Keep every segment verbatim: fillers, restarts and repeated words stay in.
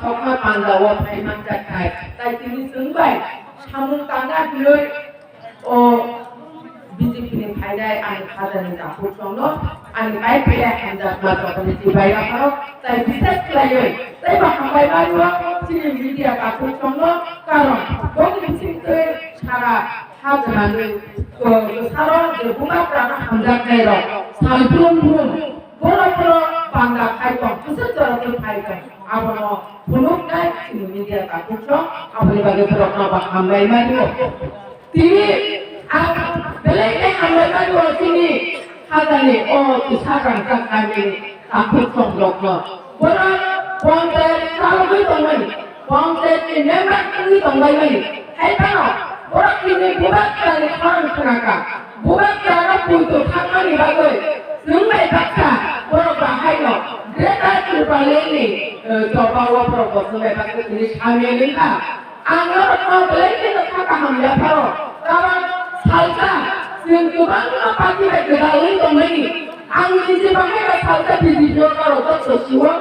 Sokha panda o phaimanjak khai, tai tini chwng bai samung tangna hinwi o B J P ni phainai ani khajani takhukchongno ani bai phaiya hamjakma tongmani chibai rokno tai bisas khlaiwi tei bo hambai mani o chini media takhukchongno karon boni bisingtwi sara hajrani kwsaro je bubagrano hamjaknairok salbrum brum Borok borok panda khai tong, kwchak jora khe phai tong. Abono phunuknai chini media takhukchong, aboni bagwi borokno bo hambai mani o. Tini ang belai khe hambai mani o chini hajani o kisa rangchak kami takhukchong rokno. Borok ponchayat chalogwi tongmani. Panchayat ni member wngwi tonglaimani. Hai phano borok chini bubagrani khorang khnakha. Bubagrano poito thangmani bagwi chwng bai baksa borok bahaino Greater Tipraland ni, eh, chobao borok bo chwng bai baksa tini samya wngkha. Ang norokno belai kheno kha kaham yapharo. Karon salsa chwng kwbangma party bai gwdalwi tongmani. Ang niji bahaino salsa B J P o norok joto sio.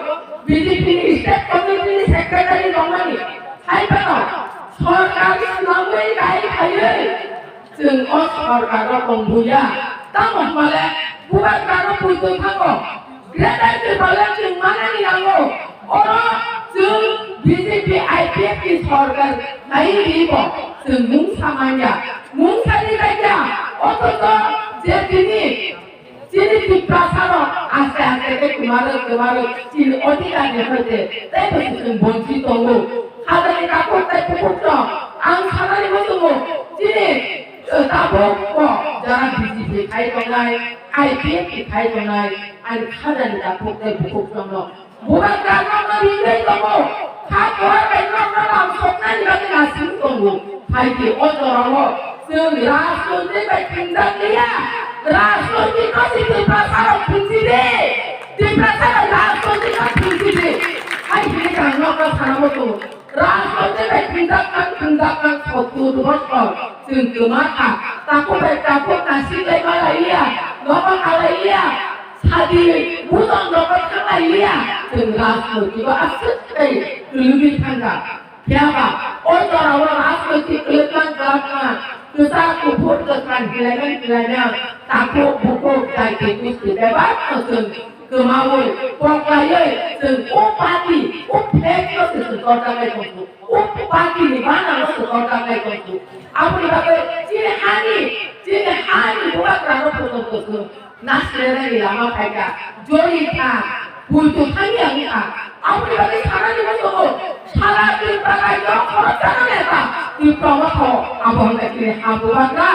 B J P ni state committee ni secretary tongmani, hai phano sorkar swnamwi nai phaiwi chwng o sorkar o tongbuya. Tamo hwnmale bubagrano poito thango, Greater Tipraland chwng manani nango. Oro chwng B J P I P F ni sorkar nai ribo chwng mungsa manya, mungsa rijak ya, othocho je tini Chini Tiprasarok aste aste khe kwmarok kwmarok chini odhikar ni hoite tei bo se chwng bonchi tongo. Hajani takhuk tei bukhuk rok ang sanani muchungo chini, eh, tabuk bo jara B J P khai tongnai, I P F T khai tongnai, ani hajani takhuk tei bukhuk rokno Bubagra nokno ringwi tongo. Kha kuar bai nokno lamsoknani bagwi nasing tongo. Phaidi o jorao chwng rajnoitik bai thwngjak liya. Rajnoitik no se Tiprasarok thwngsi di. Tiprasarok rajnoitik no thwngsi di. Hai hwnwi ang nokno sanamo tongo. Rajnoitik bai thwngjak nang, thwngjak nang, sottur bosor chwng kwma kha. Takhuk bai takhuk nasing lai ma lai liya. Nogo kha lai liya. Sadi buton rokno thanglai liya, chwng rajnoitiko aswk tei kwlwgwi thangkha. Phiyaba o jorao rajnoitik kwlwknang kwlwknang, kwchak kuphur kwthang hilaimani hilaimani, takhuk bukhuk jaiti gusti bebakno chwng kwmaui koklaiwi chwng o party o flag no se chwng torjaknai tongkhu, o party ni banner no se torjaknai tongkhu. Aboni bagwi chini hani, chini hani bubagrano poito chwng Nasrerani lama phaikha, joli kha, puitu thangya wngkha. Aboni bagwi sanani muchungo, sara Tripura rajyo khoroksa neta, Tipra motho, abo wngkha chini ha bubagra.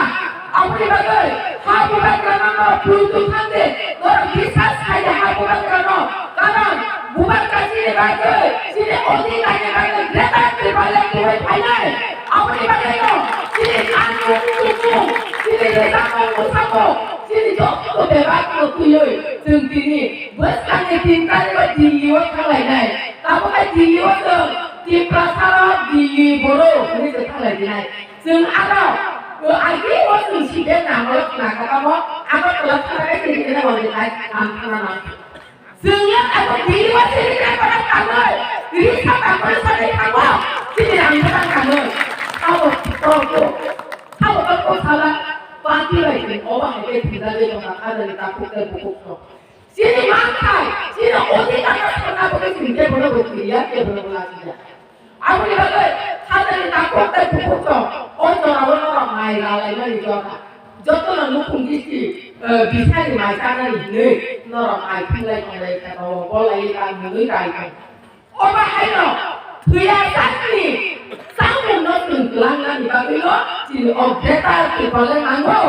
Aboni bagwi ha bubagra nangno puitu thangdi, norok bisas khaidi ha bubagrano. Karon bubagra chini bagwi, chini odhikarni bagwi greater Tipraland kwrwi phainai. Aboni bagwino chini kanmung, chumung, chini rijamung, mwsamung, Chini joto bebak no twiwi chwng tini bwskangni tin tarikh o Delhi o thanglainai. Tabukhe Delhi o chwng Tiprasa rok Delhi borok hwnwi se thanglainai. Chwng aro, o, agi o chwng sibeng nangmalo khna kha tamo Agartala thangna khe sini khe nang nang thangna nang. Chwng ya tabuk Delhi o sini khe nang nang tangwi risa tangwi sanai thango. Chini rang khe nang tangwi. Abo, abo, abo, abo, sala. Party bai se obo hai khe thwngjakgwi tongkha, khajani takhuk tei bukhuk rok. Chini manthai, chini odhikar no sanna bagwi chwng kebono bo thwiya, kebono bo lachiya. Aboni bagwi khajani takhuk tei bukhuk rok o jorao norok mai ralaimani jorha. Jotono nukhung disti, eh, bisari mai chanani hinwi norok mai thanglai tonglai kha, bo bolai ta hinwi rai tong. Obo haino thwiya sakni chamungno chwng twlangnani bagwino chini o greater Tipraland nango.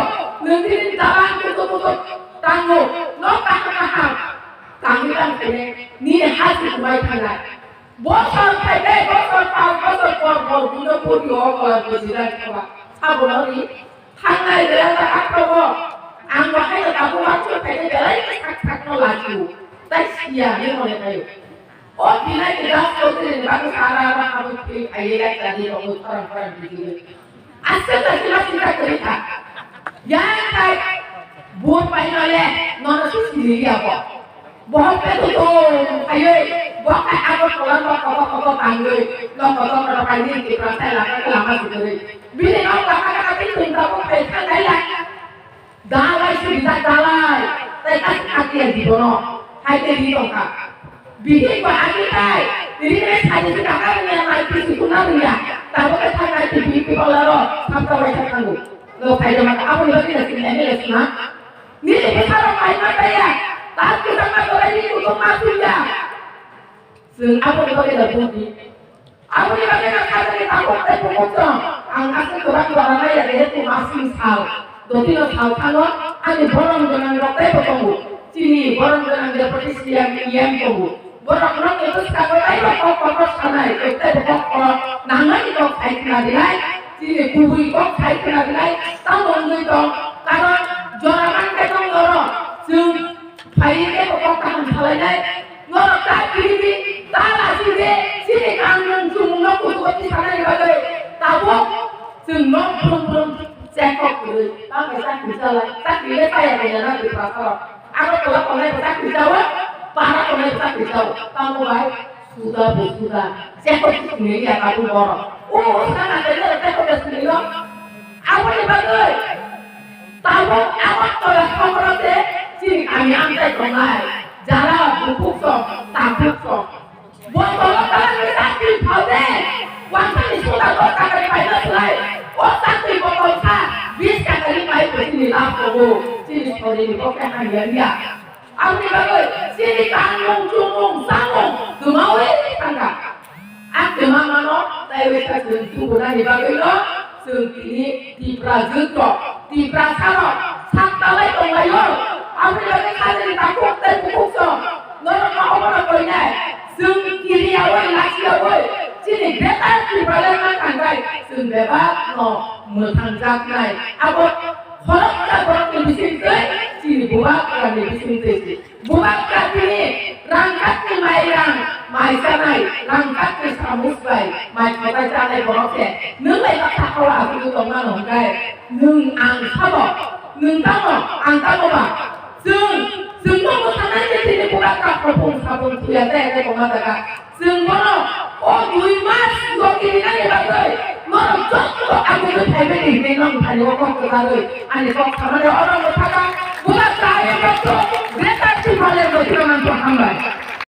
Nwng chini dalan kuchuk kuchuk tango, nok kaham kaham tangwi tang khe nini ha se kwmai thangnai. Bosor phaikhe bosor, pach bosor por por buino puri o kolar bujilai khaba. Sabono ri. Thangnai belai ta akhrogo. Ang bo haino tabuk uansuk phaikhe belai khe sak sakno lachiu. Tai siya hinwi mone khaio. O thinai ni gas ko tini ni bagwi sara ra abo twi khaye lai ta di abo khorang khorang di di. Aswk ta sima sinta kwrwi kha. Yang kai bur pai no le nono su sini ya bo. Bohok pe tu tu khaye. Bo khe Agartala no kotor kotor tangwi, no kotor kotor kainwi Tiprasa elaka khe lama sugwi. Bini nok lama khe twi thung tabuk phai thang nai lai. Dalai suri jak dalai. Tai tak akia jibono. Hai te ri tongkha. Bihik ba agi tai. Ri ne sari si kaka ri ya nai ti sukuna ri ya. Tabuk khe thang nai ti bihik ti bolaro. Sapta bai thang thangu. No phai jama ka aboni bagwi na sini M L A suna. Nini bwsarok mai ma taya, tak kwchangma doraini kutung ma sumya. Chwng aboni bagwi no budi. Aboni bagwi no sajani tabuk tei bumuk tong. Ang aswk kwbang jora naiya jehetu masing sal. Dotino sal thano, ani borom gwnang rok teibo tongo. Chini borom gwnang Deputy C M, E M tongo. Borok rokni bwskango teibo kok kotor sanai, tei teibo kok kotor nangnai kok sai khna rinai, chini kubui kok sai khna rinai, tamo wngwi tong, karon jora mankhe tong norok, chwng phaiwi teibo kok kaham salainai, norok ta kiridi, ta lasidi, chini kanmung chumungno kuchugo tisanani bagwi tabuk chwng nok brum brum check up kwrwi, tamo chakri chalai, chakri le chaya kanya na Tiprasa rok. Agartala tongnai bwsa krijao, para tongnai bwsa krijao. Tamo bai suda bo suda. Jeko sini ya kabu boro. O sana tele teko sini lo. Aboni bagwi. Tamo Agartala somrote chini kami amtai tongnai. Jara bupuk song, tabuk song. Botol o talangni chakri phal de. Wansani soda dos takani paina slai. O chakri botol sa bis takani pai bo chini lab tongo. Chini sorini bo khe hamya riya. Aboni bagwi chini kanmung chumung samung kwmawi thangkha. A kwma mano tei wngkha chwng tubunani bagwino chwng tini Tipra jwk rok, Tiprasa rok sak talai tonglaio. Aboni bagwi kha chini takhuk tei bukhuk song norokno obono koinai. Chwng kiriyaui lachiyaui chini Greater Tipraland no tangbai chwng bebak no mwthangjaknai. Abo khoroksa borokni bisingtwi chini bubagrani bisingtwi. Bubagrani rangkatni mairang mai chanai, rangkatni samus bai mai khotai chanai borok se nwng bai baksa khao asugwi tongmano hwnkhe nwng ang sabo, nwng tamo, ang tamo ba? Chwng, chwngno mwthangnai je chini bubagra khopung sapung thuya tei tei tongma jaga. Chwng bono o dui mas joki rinani bagwi norok joto agugwi phaimani hinwi nong thani o kok kwcharwi ani kok samani oro mwthaka bubagra ayang joto Greater Tipraland joto nangkha hambai.